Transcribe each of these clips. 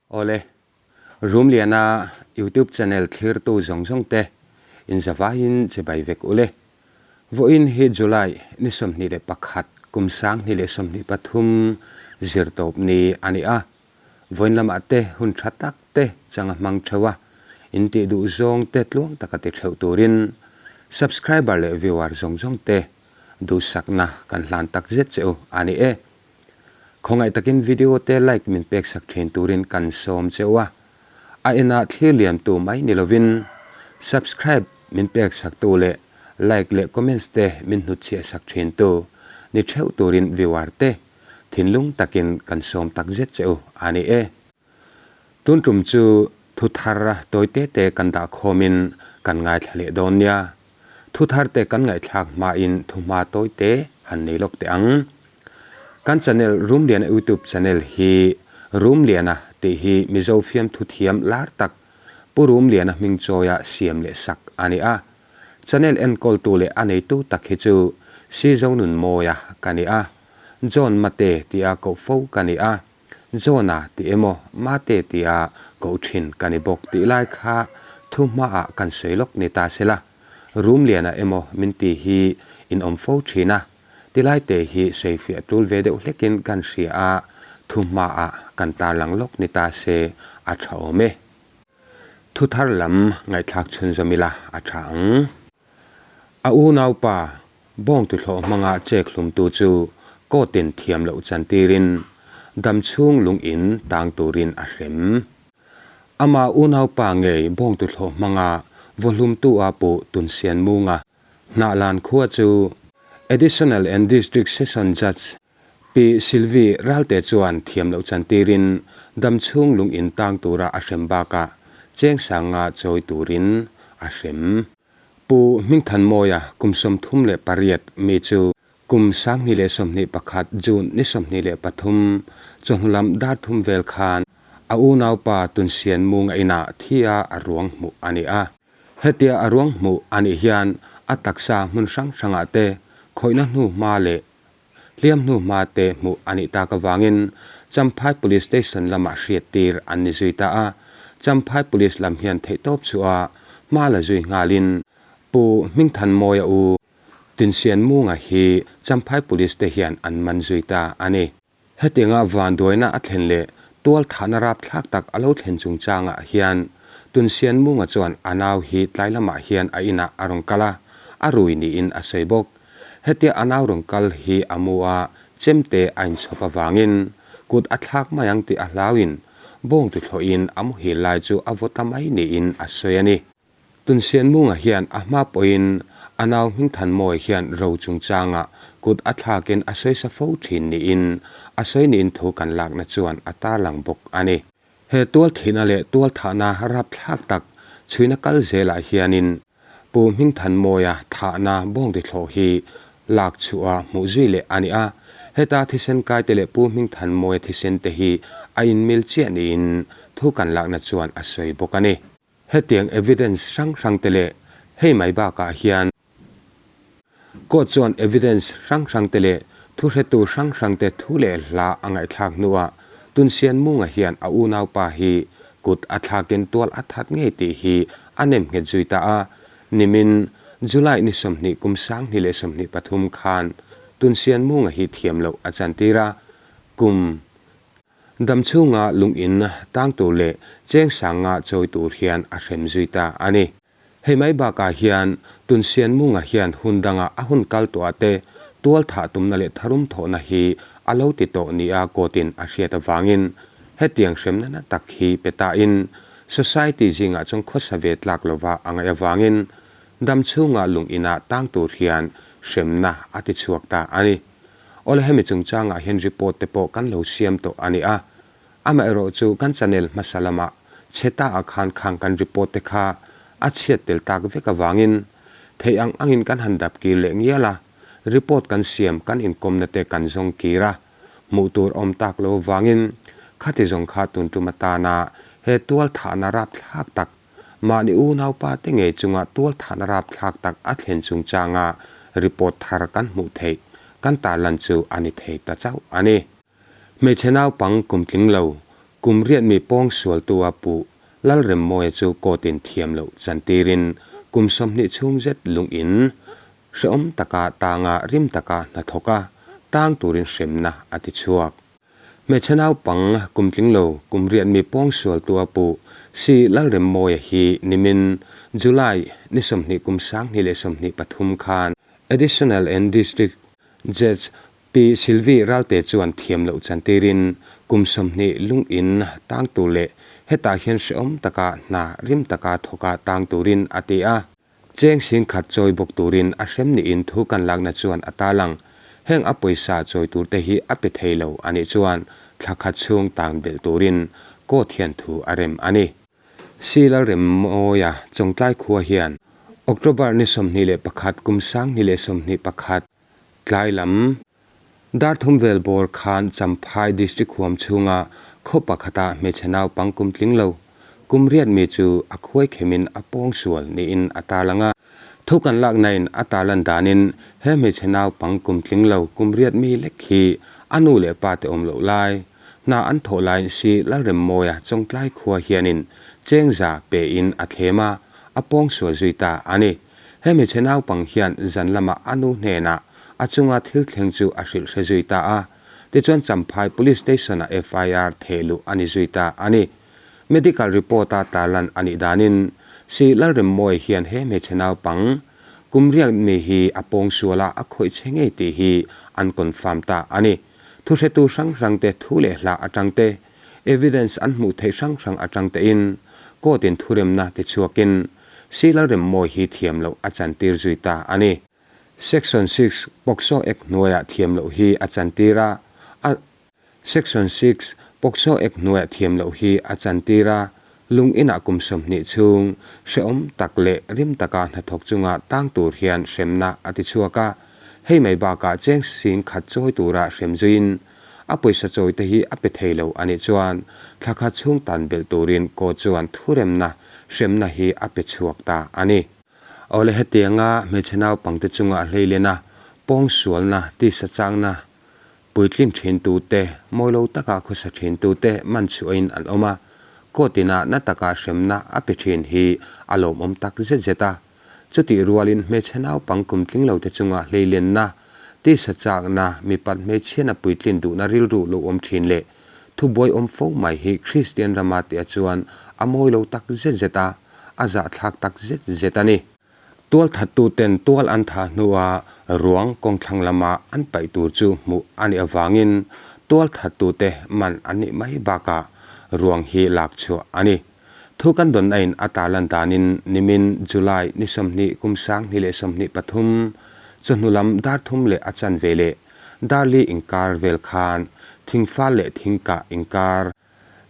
Awle, Rumliana YouTube channel thlirtu zawng zawng te inzavaiin chibai vek ule. Vawiin hi July ni 21 kum 2023 zirtawp ni a ni a. Vawiin lamah te hun tha tak te changa hmang theuh a, in tih duh zawng te tluang taka ti theuh turin subscriber leh viewer zawng zawng te duhsakna kan hlan tak zet che u a ni e. Khawngaih takin video te like min pek sak thin turin kan sawm che u a, a enah thlir liam tu mai ni lovin subscribe min pek sak tu leh like leh comments te min hnutchhiah sak thin tu ni theuh turin viewer te thinlung takin kan sawm tak zet che u a ni e. Tun tum chu thu thar tawi te te kan dah khawmin kan ngaithla leh dawn nia. Thu thar te kan ngaihthlak hmain thu hma tawi te han nei lawk teh ang. Kan channel Rumliana YouTube channel hi Rumliana tih hi Mizo fiamthu thiam lar tak Pu Rumliana hming chawia siam leh sak a ni a. Channel enkawltu leh a neitu tak hi chu Sizonunmawia ka ni a. John Mate tia koh fo ka ni a. Jona tih emaw Mate tia koh thin ka ni bawk tih lai kha thu hmaah kan sawi lawk ni ta se la, Rumliana emaw min ti hi in awm fo thin a, tilai te hi sawi fiah tul ve deuh hlekin kan hria a, thu hmaah kan tarlang lawk ni ta se a tha awm e. Thu thar lam ngaihthlak chhunzawm ila a tha ang. A unaupa Bawngtuthlawh hmanga chek hlumtu chu court-in thiam loh chantirin damchhung lungin tang turin a hrem. Amah unaupa ngei Bawngtuthlawh hmanga vaw hlumtu a puh Tunsianmunga Hnahlan khua chu Additional and District Session Judge Pi Sylvie Ralte chuan thiam loh chantirin damchhung lungin tang tura a hrem bakah chengsanga chawi turin a hrem. Pu Hmingthanmawia kum 38 mi chu kum 2021 June ni 23 chawhnu lam dar thum vel khan a unaupa Tunsianmunga inah thia a ruang hmuh a ni a. Hetia a ruang hmuh a nih hian a taksa hmun hrang hrangah te khawihna hnu hma leh hliam hnu hma te hmuh a nih tak avangin Champhai Police Station lamah hriattir an ni zui ta a. Champhai Police lam hian theihtawp chu a hma la zui nghalin Pu Hmingthanmawia u Tinsianmunga hi Champhai Police te hian an man zui ta a ni. Hetianga vanduaina a thlen leh tual thahna rapthlak tak a lo thlen chungchangah hian Tunsianmunga chuan a nau hi tlai lamah hian a inah a rawn kal a, a rui niin a sawi bawk. Hetia a nau rawn kal hi a mu a, chemte a inchhawp avangin kut a thlak mai ang tih a hlauin bawngtuthlawhin a muhil lai chu a vaw ta mai niin a sawi a ni. Tunsianmunga hian a hma pawhin a nau Hmingthanmawi hian ro chungchangah kut a thlakin a sawisa fo thin niin a sawi niin thu kan lakna chuan a tarlang bawk a ni. He tualthihna leh tualthahna rapthlak tak chhuina kal zelah hianin Pu Hmingthanmawia thahna bawngtithlawh hi lak chhuah hmuh zui leh a ni a, heta thisen kaite leh Pu Hmingthanmawia thisen te hi a inmil chiah niin thu kan lakna chuan a sawi bawk a ni. Hetiang evidence hrang hrang te leh hei mai bakah hian court chuan evidence hrang hrang te leh thuhretu hrang hrang te thu leh hla a ngaihthlak hnuah Tunsianmunga hian a unaupa hi kut a thlakin tual a that ngei tih hi a nem nghet zui ta a, nimin July ni 20 kum 2023 khan Tunsianmunga hi thiam loh a chantir a, kum Damchhunga lungin tang tur leh cheng sanga chawi tur hian a hrem zui ta a ni. Hei mai bakah hian Tunsianmunga hian hun danga a hun kal tawhah te tual thah tumna leh tharum thawhna hi a lo ti tawh nia court-in a hriat avangin hetiang hremna na tak hi pe tain society zingah chuan khawsa ve tlak lova a ngaih avangin damchhunga lungina tang tur hian hremna a ti chhuak ta a ni. Awle hemi chungchangah hian report te pawh kan lo siam tawh a ni a, amaherawh chu kan channel hmasa lamah chhe ta ah khan khang kan report te kha a chhiat tel tak vek avangin theih ang angin kan han dap kir leh ngial a, report kan siam kan inkawmna te kan zawng kir a, hmuh tur awm tak lo avangin khati zawng kha tun tum atana he tual thahna rapthlak tak Mahni unaupa te ngei chunga tualthahna rapthlak tak a thlen chungchanga report thar kan hmuh theih kan tarlan chu a ni thei ta chauh a ni. Hmeichhe naupang kum tling lo. kum riat mi pawngsualtu a puh Lalremmawia chu court-in thiam loh chantirin kum 20 chhung zet lungin hrehawm taka tanga rim taka hnathawk a tang turin hremna a ti chhuak. Hmeichhe naupang kum tling lo kum riat mi pawngsualtu a puh si Lalremmawia hi nimin July ni 20 kum 2023 khan Additional and District Judge Pi Sylvie Ralte chuan thiam loh chantirin kum 20 lungin tang tur leh hetah hian hrehawm taka hna rim taka thawka tang turin a ti a. Cheng sing khat chawi bawk turin a hrem niin thu kan lakna chuan a tarlang. Heng a pawisa chawi turte hi a pe thei lo a nih chuan thla khat chhung tang belh turin court hian thu a rem a ni. Si Lalremmawia Chawngtlai khua hian October ni 21 kum 2021 Tlai lam dar thum vel bawr khan Champhai District huam chhunga khaw pakhata hmeichhe naupang kum tling lo, kum riat mi chu a khuai khemin a pawng sual niin a tarlang a. Thu kan laknain a tarlan danin he hmeichhe naupang kum tling lo kum riat mi lek hi a nu leh pa te awm loh lai, hna an thawh laiin si Lalremmawia Chawngtlai khua hianin chengza pein a thlem a, a pawng sual zui ta a ni. He hmeichhe naupang hian zan lamah a nu hnenah a chunga thil thleng chu a hrilh hre zui ta a. Tichuan Champhai Police Station-ah FIR theh luh a ni zui ta a ni. Medical report-a tarlan a nih danin Si Lalremmawi hian he hmeichhe naupang kum riak mi hi a pawngsual a, a khawih che ngei tih hi an confirm ta a ni. Thuhretu hrang hrangte thu leh hla atangte, evidence an hmuh theih hrang hrang atangtein court-in thuremna tichhuakin Si Lalremmawi hi thiam loh a chantir zui ta a ni. Section six, POCSO Act hnuaiah thiam loh hi a chantir a, a Section six, POCSO Act hnuaiah thiam loh hi a chantir a, lung inah kum 20 chhung hrehawm tak leh rim taka hnathawk chunga tang tur hian hremna a ti chhuak a. Hei mai bakah cheng sing khat chawi tura hrem zuiin a pawisa chawi te hi a pe thei lo a nih chuan thla khat chhung tan belh turin court chuan thuremna hremna hi a pe chhuak ta a ni. Awle hetianga hmeichhe naupangte chunga a hleilena pawngsualna, tisa chakna puitlin thintute, mawilo taka khawsa thintute man chhuahin an awm a, court ina na taka hremna a pe thin hi a lawmawm tak zet zet a. Chutih rualin hmeichhe naupang kum tling lote chunga hleilenna, tisa chakna, mipat hmeichhiana puitlin duhna rilru lo awm thin leh thubuai awm fo mai hi Kristian rama tih a chuan a mawi lo tak zet zet a, a zahthlak tak zet zet a ni. Tualthattuten tual an thah hnua ruang kawngthlang lama an paih tur chu hmuh a nih avangin tualthattute man an nih mai bakah ruang hi lak chhuah a ni. Thu kan dawn aiin a tarlan danin nimin July ni 20 kum 2023 chawhnu lam dar thum leh a chanve leh dar li inkar vel khan thingfal leh thingkah inkar,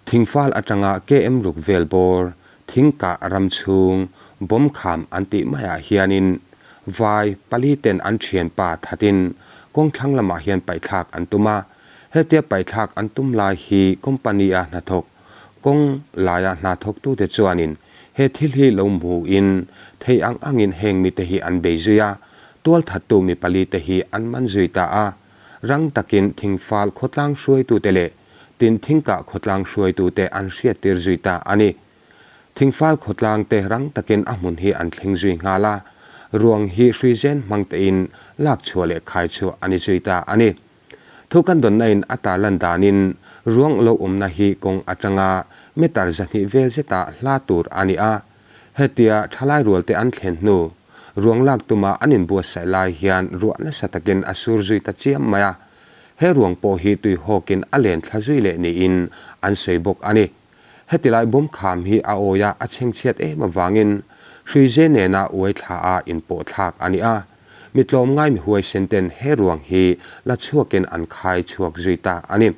thingfal atanga KM ruk vel bawr, thingkah ram chhung, bomb kham an tih maiah hianin vai pali ten an thianpa thatin kawngthlang lamah hian paihthlak an tum a, hetia paihthlak an tum lai hi company-a hnathawk Kawng laia hna thawktute chuanin he thil hi lo hmuhin thei ang angin heng mite hi an bei zui a, tualthattu mi pali te hi an man zui ta a. Rang takin thingfal khawtlang hruaitute leh tin thingkah khawtlang hruaitute an hriattir zui ta a ni. Thingfal khawtlang te rang takin a hmun hi an thleng zui nghal a, ruang hi hruizen hmang tein lak chhuah leh khai chhuah a ni zui ta a ni. Thu kan dawnna-in a tarlan danin ruang lo awmna hi kawng atanga meter 200 vel zeta hla tur a ni a. Hetia thalai rualte an thlen hnu, ruang lak tuma an inbuatsaih lai hian ruah nasa takin a sur zui ta chiam mai a. He ruang pawh hi tui hawkin a len thla zui leh niin an sawi bawk a ni. Heti lai bawm kham hi a awi a, a chhengchhiat em avangin hruize nena uai thla a inpawh thlak a ni a. Mi tlawmngai mi huaisen ten he ruang hi la chhuakin an khai chhuak zui ta a ni.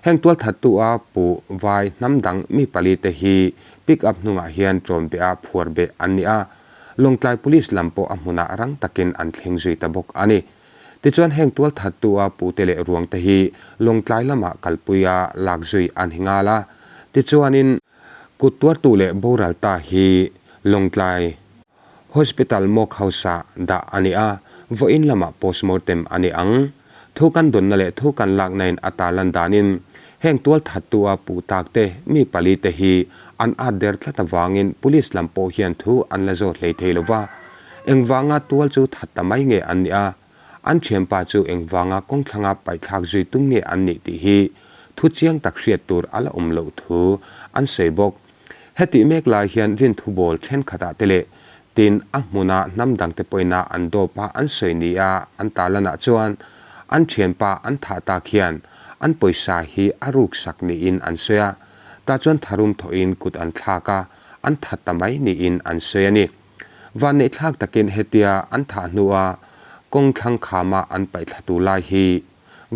Heng tualthattu a pu vai hnam dang mi pali te hi pick up hnungah hian ṭawm beh a phuar beh an ni a, Lawngtlai Police lam pawh a hmunah rang takin an thleng zui ta bawk a ni. Tichuan heng tualthattu a pute leh ruang te hi Lawngtlai lamah kalpui a lak zui an hi nghal a. Tichuanin kut tuartu leh boral ta hi Lawngtlai Hospital Mock House-ah dah a ni a, vawiin lamah postmortem a ni ang. Thu kan dawnna leh thu kan laknain a tarlan danin Heng tualthattu a puh tak te mi pali te hi an at der tlat avangin police lam pawh hian thu an la zawt hlei thei lo va. Engvanga tual chu that ta mai nge an nih a? An thianpa chu engvanga kawngthlanga paihthlak zui tum nge an nih tih hi thu chiang tak hriat tur a la awm loh thu an sawi bawk. Hetih mek lai hian rinthu bawl thenkhatah te leh tin a hmuna hnam dangte pawhina an dawp a an sawi nia an tarlanah chuan an thianpa an thah tak hian an pawisa hi a ruksak niin an sawi a, tah chuan tharum thawhin kut an thlak a, an that ta mai niin an sawi a ni. Vanneihthlak takin hetia an thah hnua kawng thlang khama an paih thla tur lai hi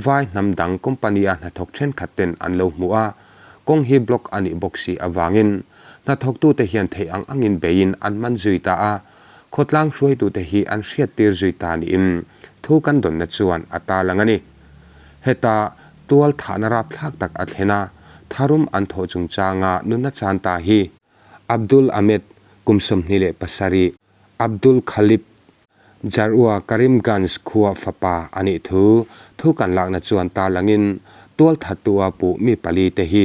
Vai hnam dang company-a hnathawk thenkhat ten an lo hmu a, kawng hi block a nih bawk si avangin hnathawktute hian theih ang angin beiin an man zui ta a, khawtlang hruaitute hi an hriattir zui ta niin thu kan dawnna chuan a tarlang a ni. Heta tual thahna rapthlak tak a thlen a, tharum an thawh chungchanga nunna chan ta hi Abdul Ahmed kum 27, Abdul Khalib Jarua Karimganj khua fapa a nih thu thu kan lakna chuan tarlangin tualthattua puh mi pali te hi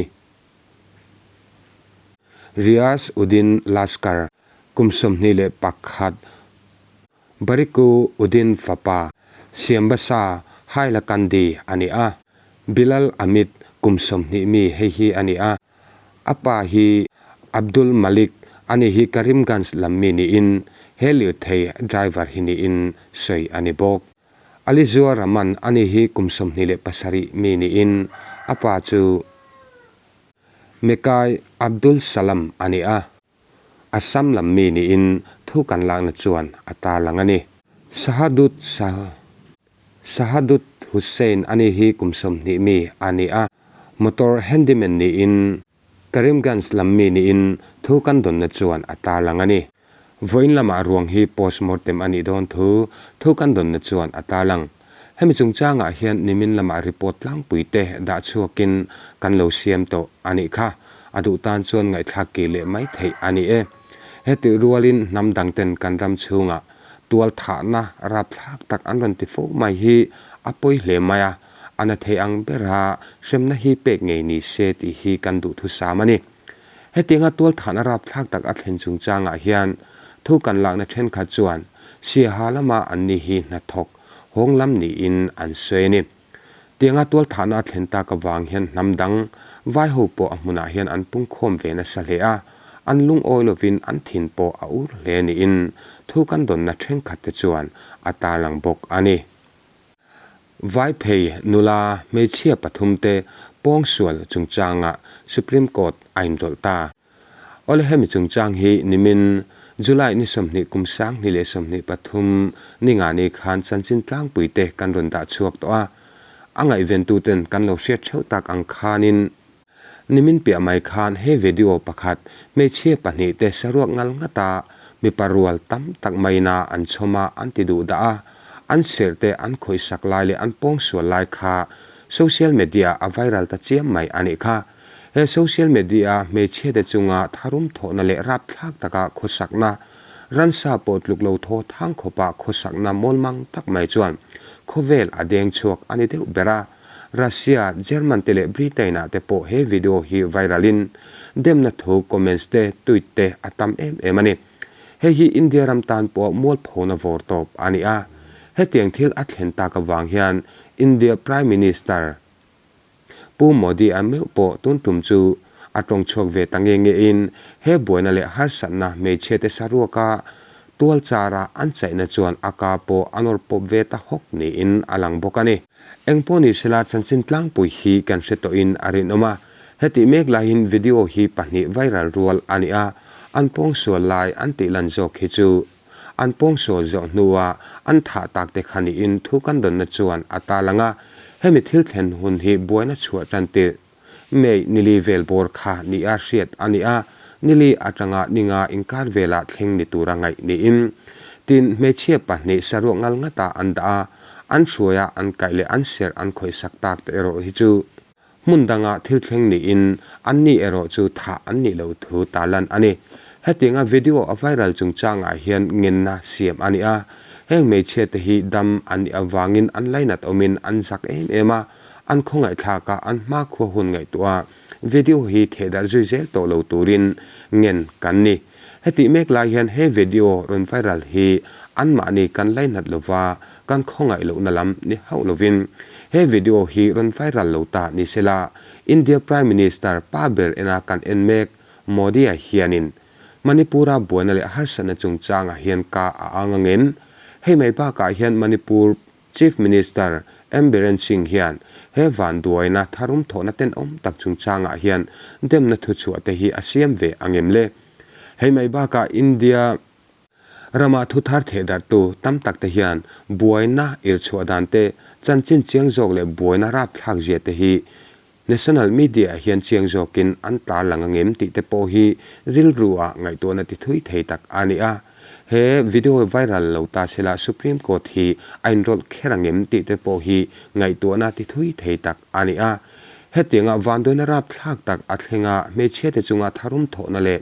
Riaz Uddin Laskar kum 21, Bariku Uddin fapa Siambasa Hailakandi a ni a, Bilal Amit kum 20 mi hei hi a ni a. A pa hi Abdul Malik a ni hi Karimganj lam mi niin he lirthei driver hi niin sawi a ni bawk. Alizua Rahman a ni hi kum 27 mi niin a pa chu Mekai Abdul Salam a ni a. Assam lam mi niin thu kan lakna chuan a tarlang a ni. Sahadut Sahadut Hussain a ni hi kum 20 mi a ni a, motor handyman niin Karimganj lam mi niin thu kan dawnna chuan a tarlang a ni. Vawiin lamah ruang hi postmortem a nih dawn thu thu kan dawnna chuan a tarlang. Hemi chungchangah hian nimin lamah report tlangpui te dah chhuakin kan lo siam tawh a nih kha. A duh tan chuan ngaihthlak kir leh mai theih a ni e. Hetih rualin hnam dangten kan ram chhungah Tual thahna rapthlak tak an rawn ti fo mai hi a pawi hle mai a, a na thei ang bera hremna hi pek ngei ni se tih hi kan duhthusam a ni. Hetianga tual thahna rapthlak tak a thlen chungchangah hian thu kan lakna thenkhat chuan Siaha lama anni hi hnathawk hawng lam niin an sawi a ni. Tianga tualthahna a thlen tak avang hian hnam dang vai ho pawh a hmunah hian an pungkhawm ve nasa hle a, an lungawi lovin an thin pawh a ur hle niin thu kan dawnna thenkhat te chuan a tarlang bawk a ni. Vaiphei nula hmeichhia pathum te pawngsual chungchangah Supreme Court a inrawlh ta. Awle hemi chungchang hi nimin July ni 20 kum 2023 ni nga ni khan chanchin tlangpui te kan rawn dah chhuak tawh a, a ngaihventuten kan lo hriat theuh tak ang khanin nimin piah mai khan he video pakhat hmeichhia pahnih te saruak ngal ngata mipa rual tam tak maina an chhawm a an ti duh dah a, an serh te an khawihsak lai leh an pawngsual lai kha social media a viral ta chiam mai a nih kha. He social media hmeichhia te chunga tharum thawhna leh rapthlak taka khawsakna, ransa pawh tluk lo thaw thang khawpa khawsakna mawlmang tak mai chuan khawvel a deng chhuak a ni deuh ber a. Russia, German te leh Britain ah te pawh he video hi viral in demna thu comments te, tweet te a tam em em a ni. Hei hi India ram tan pawh mualphona vawr tawp a ni a. Hetiang thil a thlen tak avang hian India Prime Minister, Pu Modi a meuh pawh tun tum chu a tawng chhuak ve ta nge nge in he buaina leh harsatna hmeichhia te saruaka tual chara an chaihna chuan a ka pawh a nawr pawp ve ta hawk niin a lang bawk a ni. Engpawh ni sela chanchin tlangpui hi kan hre tawhin a rinawm a, hetih mek laiin video hi pahnih viral rual a ni a, an pawngsual lai an tih lan zawk hi chu An pawngsual zawh hnua an thah tak te kha niin thu kan dawnna chuan a tarlang a, hemi thil thlen hun hi buaina chhuah tan tirh May nili vel bawr kha nia hriat a ni a, nili atanga ninga inkar velah thleng ni tura ngaih niin tin hmeichhia pahnih saruak ngal ngata an dah a, an hruaia an kaih leh an serh an khawihsak tak te erawh hi chu Hmun danga thil thleng niin anni erawh chu thah an nih loh thu tarlan a ni. Hetianga video a viral chungchangah hian ngenna siam a ni a, heng hmeichhia te hi dam an nih avangin an lainat awmin an zak em em a, An khawngaihthlak a, an hmakhua hun ngaihtuah a, video hi thehdarh zui zel tawh lo turin ngen kan ni. Hetih mek lai hian he video rawn viral hi anmahni kan lainat lova kan khawngaih lohna lam ni hauh lovin he video hi rawn viral lo ta ni sela India Prime Minister pa ber ena kan en mek Modi-a hianin Manipur-a buaina leh harsatna chungchangah hian ka a ang angem? Hei mai bakah hian Manipur Chief Minister M Biren Singh hian he vanduaina tharum thawhna tenawm tak chungchangah hian demna thuchhuah te hi a siam ve angem le? Hei mai bakah India rama thu thar thehdarhtu tam tak te hian buaina irchhuah dan te, chanchin chiang zawk leh buaina rapthlak zia te hi National media ah hian chiang zawkin an tlar lang angem tih te pawh hi rilru ah ngaihtuahna ti thui thei tak a ni a. He video viral lo ta sela Supreme Court hi a inrawlh kher angem tih te pawh hi ngaihtuahna ti thui thei tak a ni a. Hetianga vanduaina rapthlak tak a thlenga hmeichhia te chunga tharum thawhna leh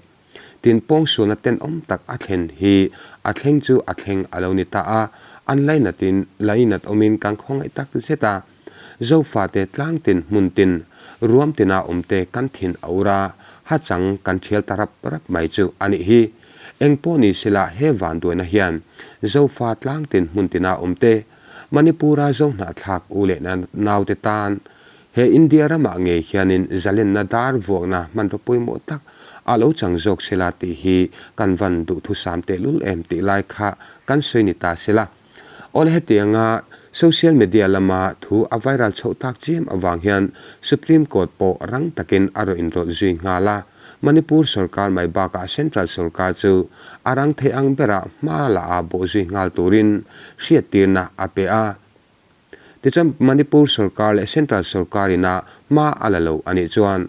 tin pawngsualna tenawm tak a thlen hi a thleng chu a thleng a lo ni ta a, an lainatin lainat awmin kan khawngaih tak zet a. Zofate tlangtin hmuntin ruamtina awmte kan thin a ur a, hachang kan thial ta rap rap mai chu a nih hi. Engpawh ni sela he vanduaina hian Zofa tlangtin hmuntina awmte, Manipura Zohnahthlak u leh naute tan he India ramah ngei hianin zalenna dar vuakna hmanraw pawimawh tak a lo chang zawk sela tih hi kan van duhthusam tehlul em tih lai kha kan sawi ni ta sela. Awle hetianga social media lama thu a viral chhoh tak chiam avang hian Supreme Court pawh rang takin a rawn inrawlh zui nghal a, Manipur sorkar mai bakah Central sorkar chu a rang thei ang bera hma la a bawh zui nghal turin hriattirna a pe a. Tichuan Manipur sorkar leh Central sorkar ina hma a la lo a nih chuan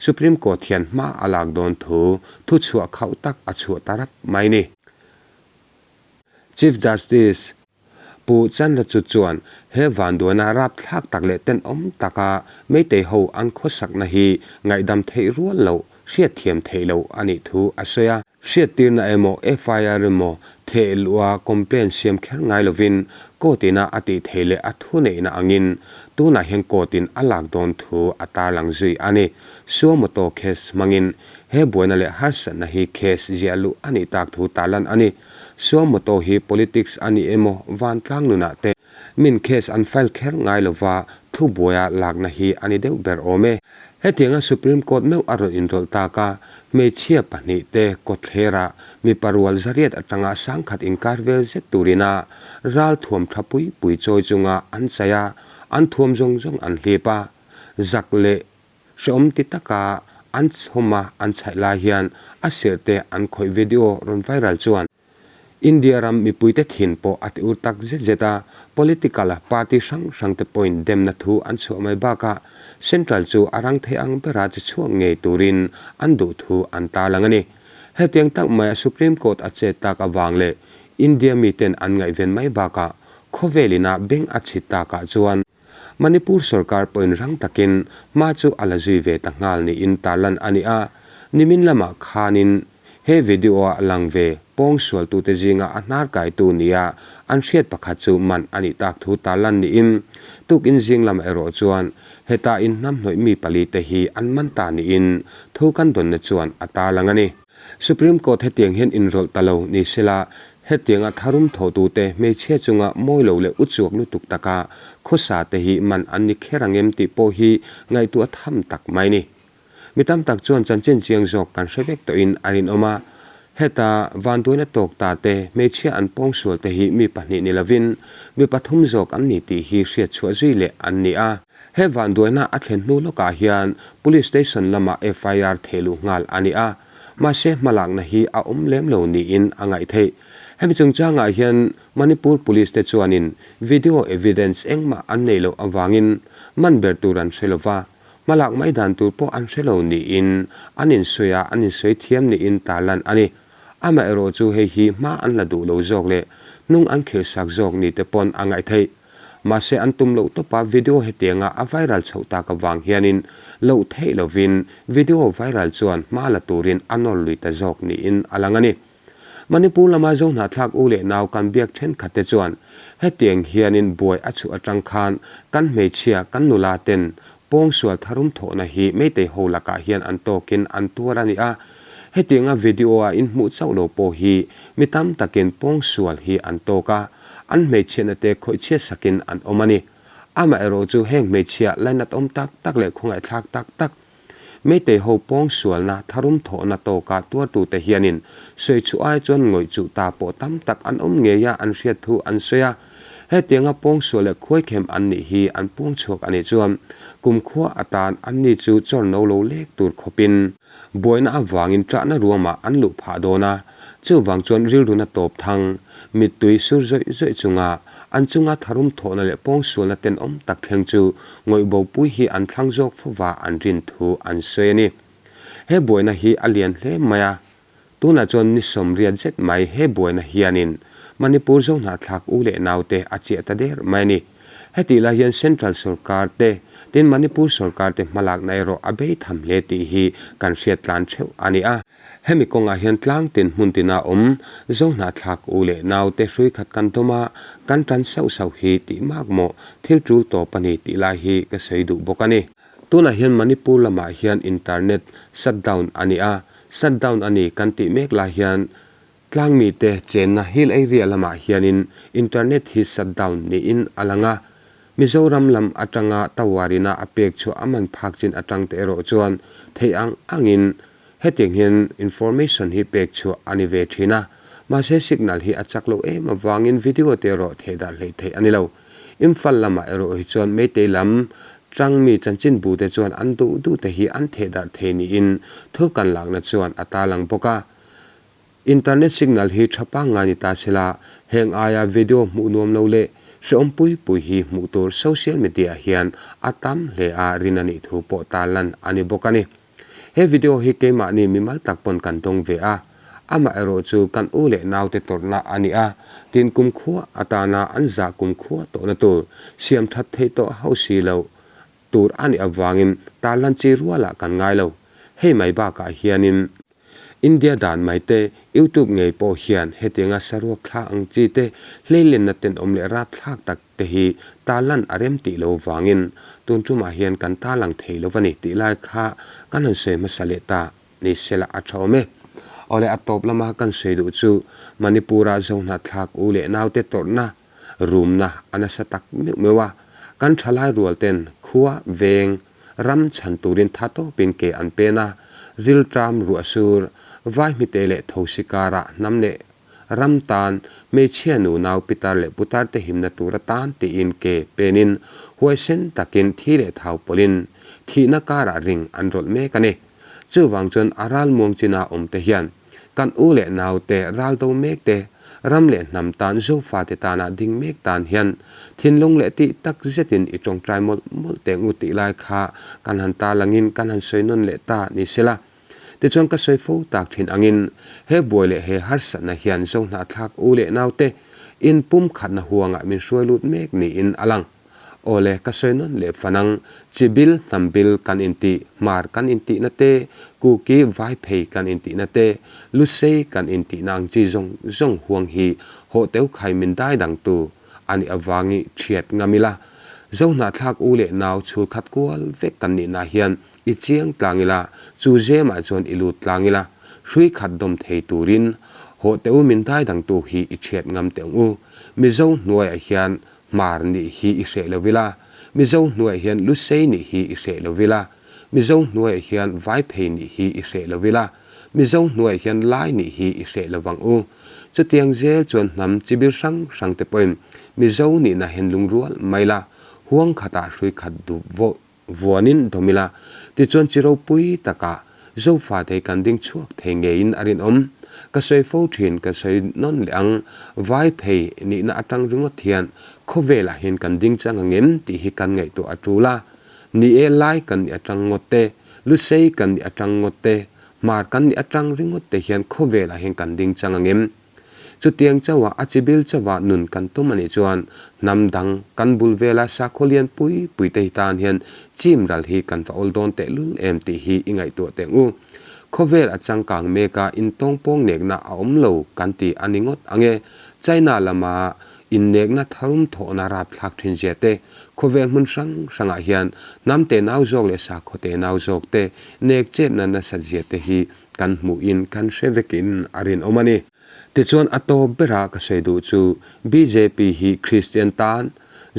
Supreme Court hian hma a lak dawn thu thuchhuah khauh tak a chhuah ta rap mai ni. Chief Justice Pu Chandrachud chuan he vanduaina rapthlak tak leh tenawm taka Meitei ho an khawsakna hi ngaihdam theih rual loh, hriatthiam theih loh a nih thu a sawi a. Hriattirna emaw FIR emaw theh luha complaint siam kher ngai lovin court ina a tih theih leh a thuneihna angin tunah hian court in a lak dawn thu a tarlang zui a ni. Suo moto case hmangin He buaina leh harsatna hi case ziah luh a nih tak thu tarlan a ni. Suo moto hi politics a ni emaw vantlang nunah te min case an file kher ngai lova thu buaia lakna hi a ni deuh ber awm e. Hetianga Supreme Court meuh a rawn inrawlh tak a, hmeichhia pahnihte kawtthlera mipa rual zariat atanga sangkhat inkar vel zet turina ral thuam tha pui pui chawi chunga an chai a, an thuam zawng zawng an hlip a, zak leh Hrehawm ti taka an chhawm a an chhaih lai hian a sirhte an khawih video rawn viral chuan India ram mipuite thin pawh a ti ur tak zet zet a, political party hrang hrangte pawhin demna thu an chhuah mai bakah Central chu a rang thei ang bera che chhuak ngei turin an duh thu an tarlang a ni. Hetiang tak maia Supreme Court a chet tak avang leh India miten an ngaihven mai bakah khawvel ina beng a chhit takah chuan Manipur sorkar pawhin rang takin hma chu a la zui ve ta nghal niin tarlan a ni a, nimin lamah khanin he video-a lang ve pawngsualtute zinga a hnar kaitu nia an hriat pakhat chu man a nih tak thu tarlan niin tukin zing lamah erawh chuan heta inhnamhnawih mi palite hi an man ta niin thu kan dawnna chuan a tarlang a ni. Supreme Court hetiang hian inrawlh ta lo ni sela, hetianga tharum thawhtute hmeichhia chunga mawi lo leh uchuak lutuk taka khawsa te hi man an ni kher ang em tih pawh hi ngaihtuah tham tak mai ni. Mi tam tak chuan chanchin chiang zawk kan hre vek tawhin a rinawm a, heta vanduaina tawk ta te hmeichhia an pawngsual te hi mi pahnih ni lovin mi pathum zawk an ni tih hi hriatchhuah zui leh an ni a. He vanduaina a thlen hnu lawkah hian Police Station lamah FIR theh luh nghal a ni a, mahse hmalakna hi a awm lem lo niin a ngaih theih. Hemi chungchangah hian Manipur Police te chuanin video evidence engmah an neih loh avangin man ber tur an hre lova, hmalak mai dan tur pawh an hre lo niin an insawi a, an insawi thiam niin tarlan a ni. Amaherawh chu hei hi hma an la duh lo zawk leh hnung an khirhsak zawk ni te pawn a ngaih theih. Mahse an tum loh tawpa video hetianga a viral chhoh tak avang hianin loh theih lovin video viral chuan hma la turin a nawr lui ta zawk niin a lang a ni. Manipur lama Zohnahthlak u leh nau kan biak thenkhat te chuan hetiang hianin buai a chhuah atang khan kan hmeichhia kan nula ten pawngsual tharum thawhna hi Meitei ho lakah hian an tawkin an tuar a ni a. Hetianga video a inhmuh chauh lo pawh hi mi tam takin pawngsual hi an tawk a, an hmeichhiatna te khawihchhiat sakin an awm a ni. Amaherawh chu heng hmeichhia lainat awm tak tak leh khawngaihthlak tak tak Meitei ho pawngsualna tharum thawhna tawka tuartute hianin sawi chu ai chuan ngawih chuh ta pawh tam tak an awm ngei a an hriat thu an sawi a. Hetianga pawngsual leh khuaikhem an nih hi an puang chhuak a nih chuan kumkhua atan anni chu chawr no lo lek tur khawpin buaina avangin ṭahna ruamah an luh phah dawn a. Chuvang chuan rilruna tawp thang, mittui sur zawih zawih chunga an chunga tharum thawhna leh pawngsualna tenawm tak thleng chu ngawihbopui hi an thlang zawk fova an rin thu an sawi a ni. He buaina hi a lian hle mai a, tunah chuan ni sawmriat zet mai he buaina hianin Manipur Zohnahthlak u leh naute a chiah ta der mai a ni. Hetih lai hian Central sorkar te, tin Manipur sorkar te hmalakna erawh a bei tham hle tih hi kan hriat tlan theuh a ni a. Hemi kawngah hian tlang tin hmun tina awm Zohnahthlak u leh naute hrui khat kan dawm a, kan tan sauh sauh hi tih mak maw thil tul tawp a ni tih lai hi ka sawi duh bawk a ni. Tunah hian Manipur lamah hian internet shut down a ni a, shut down a ni kan tih mek lai hian Tlangmite chenna hill area lamah hianin internet hi shut down niin a lang a, Mizoram lam atanga Tawarina a pek chhuah a man phak chin atang te erawh chuan theih ang angin hetiang hian information hi pek chhuah a ni ve thin a, mahse signal hi a chak loh em avangin video te erawh thehdarh hleih theih a ni lo. Imphal lamah erawh hi chuan Meitei lam tangmi chanchinbu te chuan an duh duh te hi an thehdarh thei niin thu kan lakna chuan a tarlang bawk a. Internet signal hi tha pangngai ni ta se la, heng aia video hmuh nuam lo leh hrehawm pui pui hi hmuh tur social media ah hian a tam hle a rin a nih thu pawh tarlan a ni bawk a ni. He video hi keimahni mimal tak pawn kan dawng ve a, amaherawh chu kan u leh naute tawrhna a ni a, tin kumkhua atana an zah kumkhua tawhna tur siam that theih tawh hauh si loh tur a nih avangin tarlan chi rualah kan ngai lo. Hei mai bakah hianin. India dan mai te, YouTube ngei pawh hian hetianga saruak thla ang chi te, hleilenna tenawm leh rapthlak tak te hi tarlan a rem tih lo vangin tun tumah hian kan tarlang thei lo va ni tih lai kha kan han sawi hmasa leh ta ni sela a tha awm e. Awle a tawp lama kan sawi duh chu Manipur-a Zohnahthlak u leh naute tawrhna rumna a nasa tak meuh meuh a, kan thalai rual ten khua, veng, ram chhan turin tha tawpin ke an pen a, rilṭam ruah sur, vai hmite leh thosi karah hnam leh ram tan hmeichhia nu nau pitar leh putar te himna tur atan tiin ke penin huaisen takin thi leh thau pawlhin thihna karah ring an rawlh mek a ni. Chuvang chuan a ralmuang china awm te hian Kan u leh naute ral do mek te, ram leh hnam tan Zofate tana ding mek tan hian thinlung leh tih tak zetin i tawngtai mawlh mawlh teh ngut tih lai kha kan han tarlangin kan han sawi nawn leh ta ni sela. Tichuan ka sawi fo tak thin angin he buai leh he harsatna hian Zohnahthlak u leh naute inpumkhatna huangah min hruai lut mek niin a lang. Awle, ka sawi nawn leh fanang, chi bil, hnam bil kan intih, hmar kan intihna te, kuki vai phei kan intihna te, lusei kan intihna ang chi zawng zawng huang hi hawh teu khai min dai dangtu a nih avangi thiat ngam ila. Zohnahthlak u leh nau chhul khat kual vek kan nihna hian i chiang tlang ila, chu zemah chuan i lut tlang ila, hrui khat dawm thei turin hawh teu min dai dangtu hi i thiat ngam teh ang u. Mizo hnuaiah hian Hmar nih hi i hreh lo ila, Mizo hnuaiah hian Lusei nih hi i hreh lo ila, Mizo hnuaiah hian Vaiphei nih hi i hreh lo ila, Mizo hnuaiah hian Lai nih hi i hreh lo vang u. Chutiang zel chuan hnam chibil hrang hrang te pawhin Mizo nihna hen lungrual mai la, huang khatah hrui khat dup vawh Vuanin dawm ila, tichuan chi ropui takah Zofate hi kan ding chhuak thei ngeiin a rinawm. Ka sawi fo thin, ka sawi nawn leh ang, vai phei nihna atang ringawt hian khawvelah hian kan ding chang ang em tih hi kan ngaihtuah a tul a. Ni e, lai kan nih atang ngawt te, lusei kan nih atang ngawt te, hmar kan nih atang ringawt te hian khawvelah hian kan ding chang ang em? Chutiang chauha a chibil chauha nun kan tum a nih chuan hnam dang kan bul vela sakhaw lian pui pui te hi tan hian chim ral hi kan va awl dawn tehlul em tih hi i ngaihtuah teh ang u. Khawvel a changkang mek a, intawngpawng nekna a awm lo kan ti a ni ngawt ang e. China lama innekna tharum thawhna rapthlak thin zia te, khawvel hmun hrang hrangah hian hnam tenau zawk leh sakhaw tenau zawk te nek chetna nasat zia te hi kan hmuhin kan hre vekin a rinawm a ni. Tichuan a tawp bera ka sawi duh chu bjp hi Kristian tan,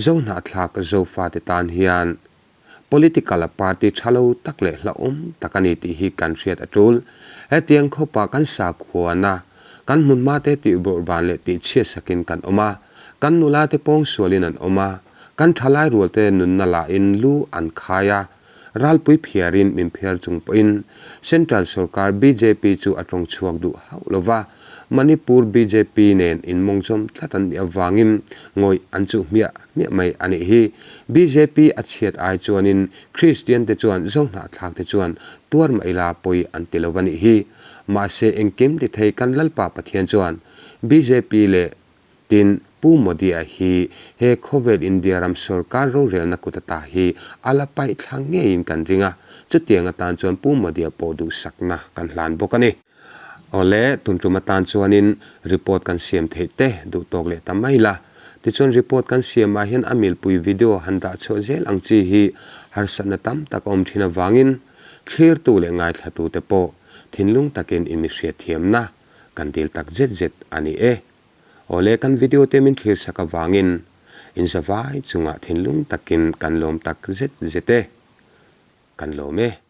Zohnahthlak Zofate tan hian Political a party tha lo tak leh hlauhawm tak a ni tih hi kan hriat a tul. Hetiang khawpa kan sakhuana, kan hmunhma te tih bawrhban leh tih chhiat sakin kan awm a, kan nula te pawngsualin an awm a, kan thalai rual te nunna lahin lu an khai a, ralpui phiarin min phiar chung pawhin Central sorkar bjp chu a tawng chhuak duh hauh lo va, Manipur bjp nen inmawngzawm tlat an nih avangin ngawih an chuh hmiah hmiah mai a nih hi. Bjp a chhiat ai chuanin Kristian te chuan Zohnahthlak te chuan tuar mah ila pawi an ti lo a nih hi. Mahse engkim ti thei kan Lalpa Pathian chuan bjp leh Tin, Pu Modi-a hi he khawvel India ram sorkar rorelna kut ata hi a la paih thla ngeiin kan ring a, chutiang atan chuan Pu Modi-a pawh duhsakna kan hlan bawk a ni. Awle, tun tum atan chuanin report kan siam theih te duh tawk leh ta mai la. Tichuan report kan siamah hian a milpui video han dah chhuah zel ang chi hi harsatna tam tak a awm thin avangin thlirtu leh ngaithlatute pawh thinlung takin i mi hriatthiamna kan dil tak zet zet a ni e. Awle, kan video te min thlir sak avangin inzavai chungah thinlung takin kan lawm tak zet zet e. Kan lawm e.